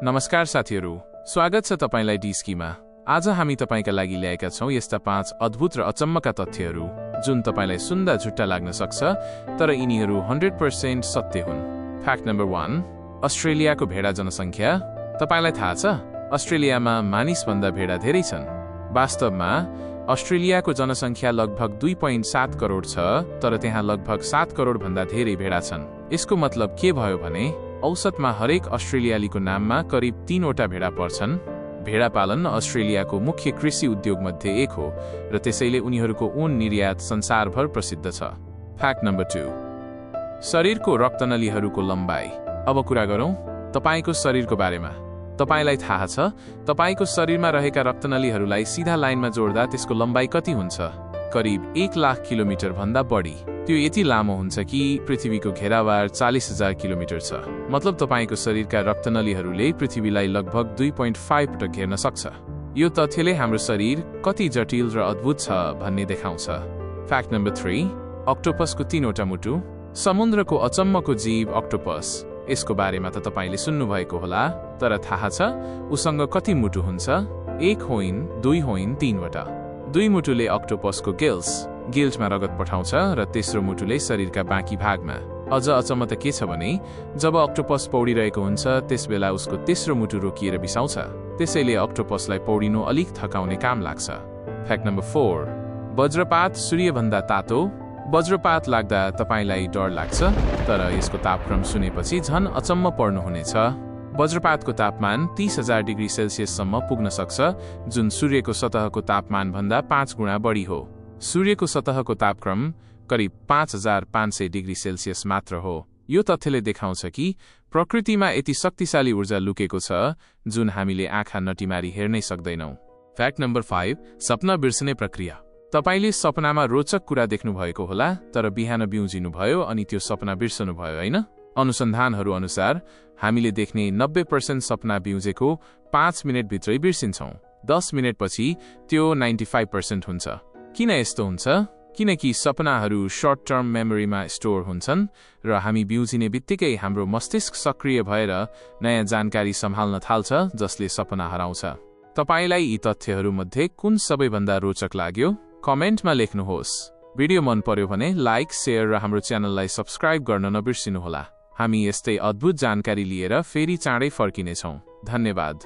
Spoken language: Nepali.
नमस्कार साथीहरू, स्वागत छ तपाईलाई डिस्कीमा। आज हामी तपाईका लागि ल्याएका छौं यस्ता 5 अद्भुत र अचम्मका तथ्यहरू जुन तपाईलाई सुन्दा झुट्टा लाग्न सक्छ, तर यिनीहरू 100% सत्य हुन्। फ्याक्ट नम्बर 1, अस्ट्रेलियाको भेडा जनसङ्ख्या। तपाईलाई थाहा छ, अस्ट्रेलियामा मानिसभन्दा भेडा धेरै छन्। वास्तवमा अस्ट्रेलियाको जनसङ्ख्या लगभग 2.7 करोड छ, तर त्यहाँ लगभग 7 करोड भन्दा धेरै भेडा छन्। यसको मतलब के भयो भने औसतमा हरेक अस्ट्रेलियालीको नाममा करिब 3 वटा भेडा पर्छन्। भेडा पालन अस्ट्रेलियाको मुख्य कृषि उद्योगमध्ये एक हो र त्यसैले उनीहरूको ऊन निर्यात संसारभर प्रसिद्ध छ। फ्याक्ट नम्बर 2, शरीरको रक्तनलीहरूको लम्बाइ। अब कुरा गरौँ तपाईको शरीरको बारेमा। तपाईलाई थाहा छ, तपाईको शरीरमा रहेका रक्तनलीहरूलाई सिधा लाइनमा जोड्दा त्यसको लम्बाइ कति हुन्छ? करिब 1 लाख किलोमिटर भन्दा बढी। त्यो यति लामो हुन्छ कि पृथ्वीको घेरावार 40,000 किलोमिटर छ। मतलब तपाईको शरीरका रक्तनलीहरूले पृथ्वीलाई लगभग 2.5 पटक घेर्न सक्छ। यो तथ्यले हाम्रो शरीर कति जटिल र अद्भुत छ भन्ने देखाउँछ। फ्याक्ट नम्बर 3, अक्टोपसको 3 वटा मुटु। समुद्रको अचम्मको जीव अक्टोपस। यसको बारेमा त तपाईले सुन्नुभएको होला, तर थाहा छ उसँग कति मुटु हुन्छ? 1 होइन, 2 होइन, 3 वटा। 2 मुटुले अक्टोपसको गिल्टमा रगत पठाउँछ र तेस्रो मुटुले शरीरका बाँकी भागमा। अझ अचम्म त के छ भने जब अक्टोपस पौडिरहेको हुन्छ त्यसबेला उसको तेस्रो मुटु रोकिएर बिसाउँछ। त्यसैले अक्टोपसलाई पौडिनु अलिक थकाउने काम लाग्छ। फ्याक्ट नम्बर 4, वज्रपात सूर्यभन्दा तातो। वज्रपात लाग्दा तपाईलाई डर लाग्छ, तर यसको तापक्रम सुनेपछि झन अचम्म पर्नुहुनेछ। वज्रपातको तापमान 30,000 डिग्री सेल्सियससम्म पुग्न सक्छ, जुन सूर्यको सतहको तापमान भन्दा 5 गुणा बढी हो। सूर्यको सतहको तापक्रम करिब 5,500 डिग्री सेल्सियस मात्र हो। यो तथ्यले देखाउँछ कि प्रकृतिमा यति शक्तिशाली ऊर्जा लुकेको छ जुन हामीले आँखा नटिमारी हेर्नै सक्दैनौं। फ्याक्ट नम्बर 5, सपना बिर्सने प्रक्रिया। तपाईले सपनामा रोचक कुरा देख्नु भएको होला, तर बिहान बिउजिनु भयो अनि त्यो सपना बिर्सनु भयो, हैन? अनुसन्धानहरू अनुसार हामीले देख्ने 90% सपना बिउजेको 5 मिनेटभित्रै बिर्सिन्छौं। 10 मिनेटपछि त्यो 95% हुन्छ। किन यस्तो हुन्छ? किनकि सपनाहरू सर्ट टर्म मेमोरीमा स्टोर हुन्छन् र हामी बिउजिने बित्तिकै हाम्रो मस्तिष्क सक्रिय भएर नयाँ जानकारी सम्हाल्न थाल्छ, जसले सपना हराउँछ। तपाईलाई यी तथ्यहरूमध्ये कुन सबैभन्दा रोचक लाग्यो? कमेन्टमा लेख्नुहोस्। भिडियो मन पर्यो भने लाइक, शेयर र हाम्रो च्यानललाई सब्स्क्राइब गर्न नबिर्सिनुहोला। हामी यस्तै अद्भुत जानकारी लिएर फेरि चाँडै फर्किनेछौँ। धन्यवाद।